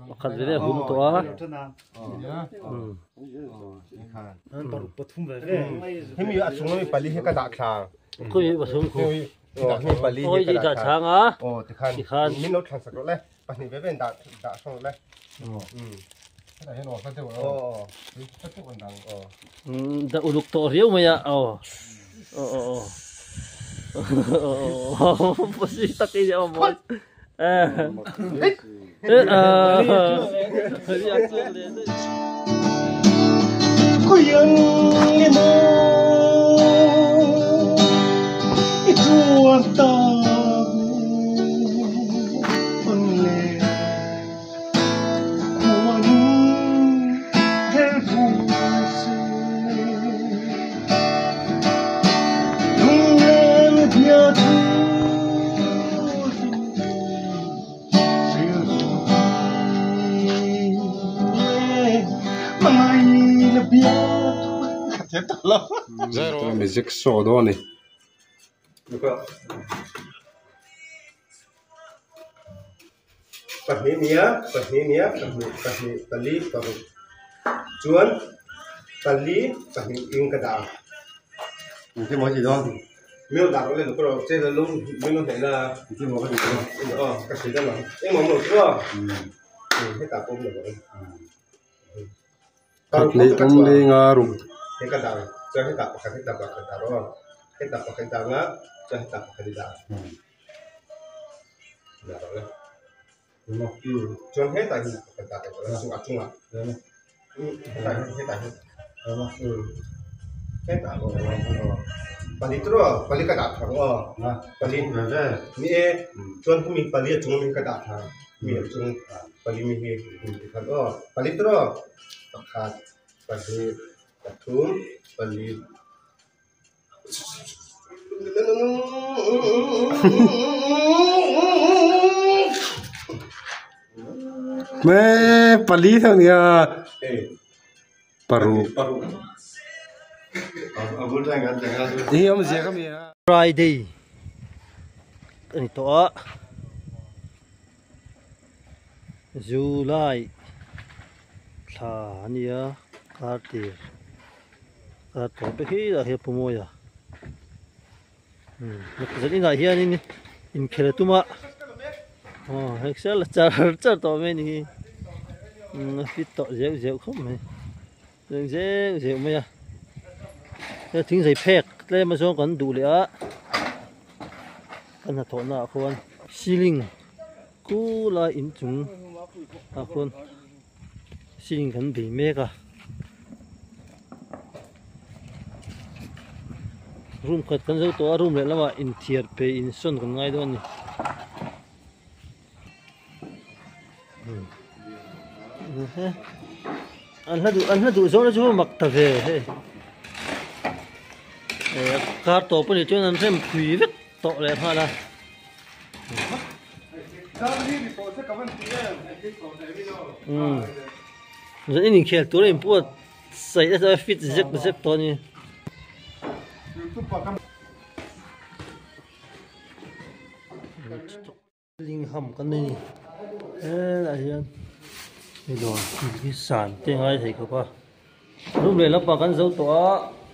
Pakhat ve ve a hum tawh a. Hemi a chung ami pali hi ka dah thla. Khawi a chung khu. Hemi pali hi ka dah thla a. Aw tikhan min lo thlan sak rawh le. Pahnih ve ve in dah dah hrang rawh le. Hetah hian aw hla deuh aw. Hla deuh an dang aw. Dah uluk tawh riau mai a aw. Aw aw aw. Pasi tak i aw mawi. Music show dawn a ni. Pahnih nia pahnih nia pahnih pahnih pali paruk chuan pali pahnih eng ka dah a engtin maw a ti dawn mi dah rawh le luk rawh che la lung min lo hnaih na engtin maw ka ti dawn aw ka sawi dawn ang engmah awm lo chu aw hetah pawh awm lo ang Khat leh tum leh nga ruk. He ka dah chuan hetah pakhat hetah pakhat dah rawh aw hetah pakhat dah anga chuan hetah pakhat i dah dah rawh le chuan hetah hian pakhat dah leh rawh a chungah hetah hian hetah hian hetah pali chu rawh pali ka dah thla rawh aw pali ni e chuan hemi pali a chung ami ka dah thla mi a chung pali mi hi tikhan aw pali chu rawh pakhat pahnih pathum pali Me pali theuh nia paruk hi awmzia ka mi a. Friday a ni tawh a July thla a nia kartir. A tawp te khi lah hi a pu mawi a zan inah hianin inkhel a tum a aw hei la char char tawh mai a ni hi a fit tawh zeuh zeuh khawp mai zeuh zeuh zeuh mai a he thing zei phek tlem a zawng kan duh leh a kan hnathawh naah khuan ceiling kula inchung ah khuan ceiling kan bei mek a. Room khat kan zo tawh a room leh lamah inthiar pe insawn kan ngai dawn a ni. An hla duh an hla duh zawng na chu mak ta ve hei. Kar tawp a nih chuan an rem phui vek tawh leh nghal a. Zan in inkhel tur a inpuat saih a fit zek zek tawh a ni. Lingham kan nei ni helaiah hian hei dawr hi san te ngai thei khawp a room leh lampang kan zo tawh a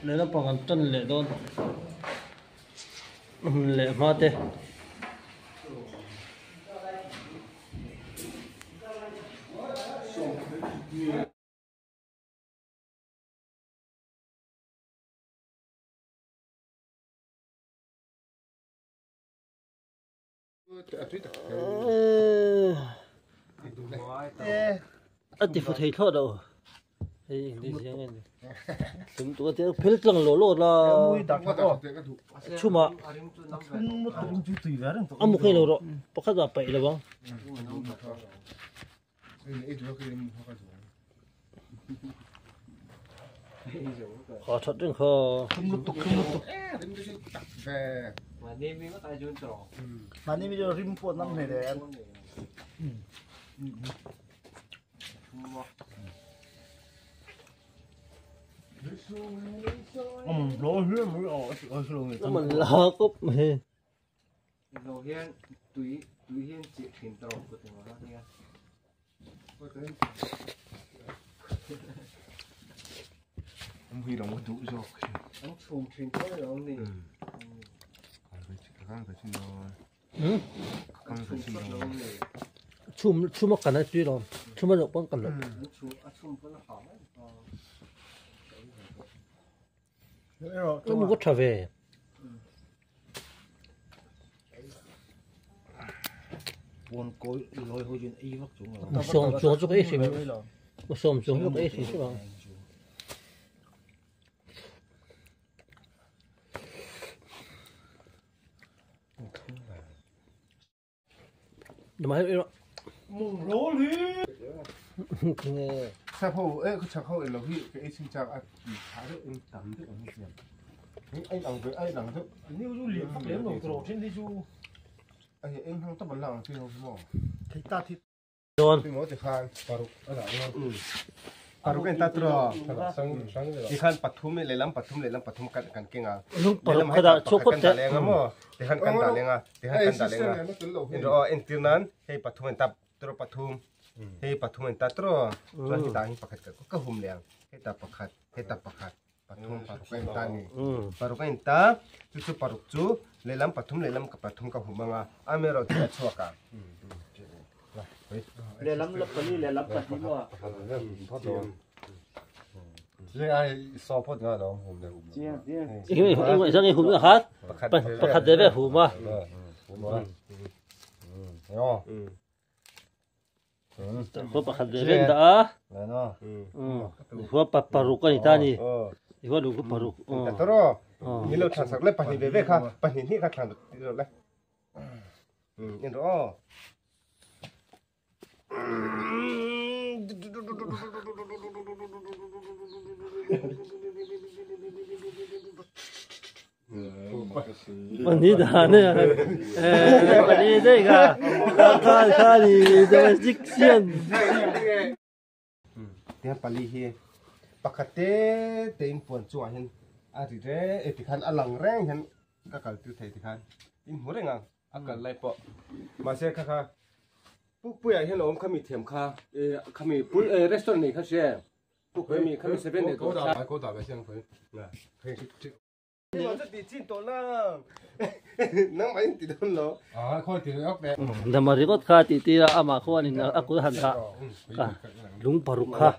leh lampang kan tan leh dawn hmun leh hma te. A ti fu thei thlawt lo hei english hian nge ni tum tu te phel tlang lo lo la chhuma a mu khe lo rawh pakhat ah paih lo ang. Kha that reng kha. Man la kawp mai. Tui hian chih thin ta rawh ka ti ngawt a nia. An hui lo duh zawk. An chhum thin tho lo ni. Chhum chhum a kan a tui lo. Chhum a loh pawn kan loh. Ka mu ka tha ve. Sawm chuang chu ka ei hrim sawm chuang chu ka ei hrim hrim ang. Sap ho e khaw chhak ho ilo hi ka ei chhin chak a ti tha deuh in tam deuh an siam hi a inang ve a inang deuh New chu lian vak lem lo tawh thin hi chu a hi eng hang tam an la ang chi ho hi maw thei ta thi Dawn. Tui maw tikhan paruk a dah dawn. Paruk a intat rawh. Tikhan pathum lehlam pathum lehlam pathum kan kan keng a. Lung paruk kha dah chhuak phawt teh. Lehlam leng a maw. Tikhan kan dah leng a. Tikhan kan dah leng a. Inrawh aw entir nan hei pathum a intat tawh pathum. Hei pathum a intat tawh. Chuan hetah hian pakhat ka hum leh ang. Hetah pakhat hetah pakhat. Pathum paruk a inta a ni. Paruk a inta, chu chu paruk chu lehlam pathum lehlam ka pathum ka hum anga, amaherawh chu a chhuak a. Lehlam la pali lehlam pahnih maw? Pakhat ve ve hum a. Khua pakhat ve ve dah a. Khua paruk a ni ta ni. Khua lung khu paruk. Taro. Ni lo thlan sak le pahnih ve ve kha pahnih hnih kha thlan ro le. In ro. Pahnih dan e pahnih daih kha kha kha ni domestic sian Tiang pali hi pakhat te te in puan chungah hian a ri reng e tikhan a lang reng hian ka kal tir thei tikhan in hmu reng ang a kal lai pawh mahse kha kha pukpuiah hian a awm khami thiam kha khami pul restaurant nei kha hria em pukpui ami khami seven day dawr kha Dama ringawt kha tih tir a amah khuanin a kut a han dah lung paruk kha.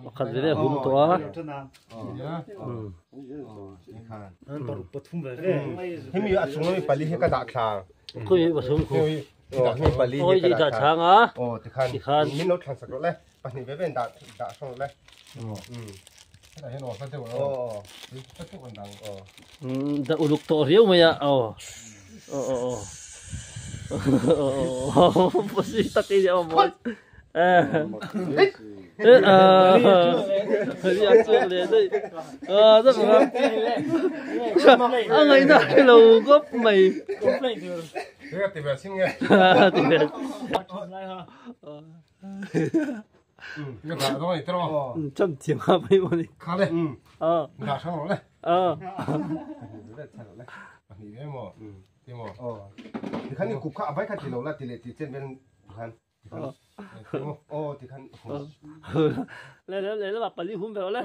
Pakhat ve ve a hum tawh a. Hemi a chung ami pali hi ka dah thla. Khawi pathum khu. Hemi pali hi ka dah thla a. Aw tikhan tikhan min lo thlan sak rawh le. Pahnih ve ve in dah dah hrang rawh le. Dah uluk tawh riau mai a. Aw. Aw aw aw. Aw pasi tak i aw mawi. A ngaihna a lo kawp mai. Cham thiam a mai maw ni. Lehlamah pali hum ve rawh le.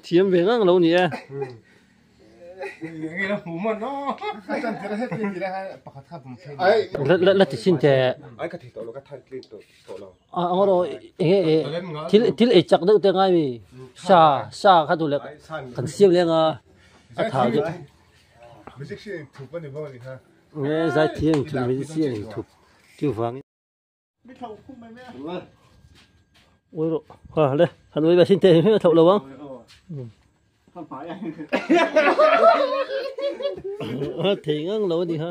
Thiam ve ngang lo ni e. La ti chin teh. A ngaw rawh enge e thil thil ei chak deuh te ngai mi sa sa kha duh leh kan siam leng a a tha deuh. Nge zaithiam in thup musician in thup chuvangin. Ui rawh ha le han ui ve sin te hi a thloh lo ang. Thei ngang lo a ni kha.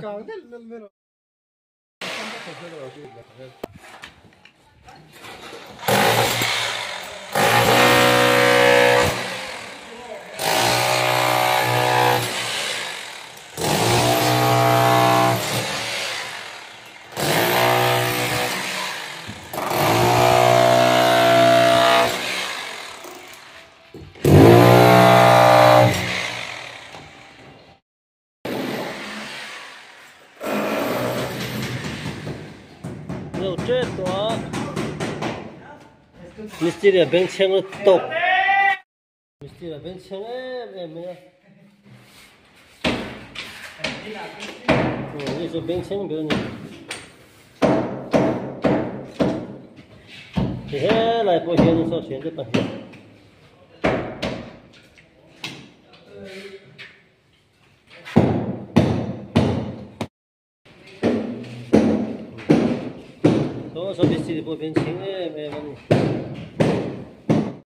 Lo tep tawh a mistiri a beng chheng lutuk mistiri a beng chheng em em mai a hei chu beng chheng ber a ni helai pawh hian saw thiante pahnih. Saw saw mistiri pawh beng chheng em em a ni.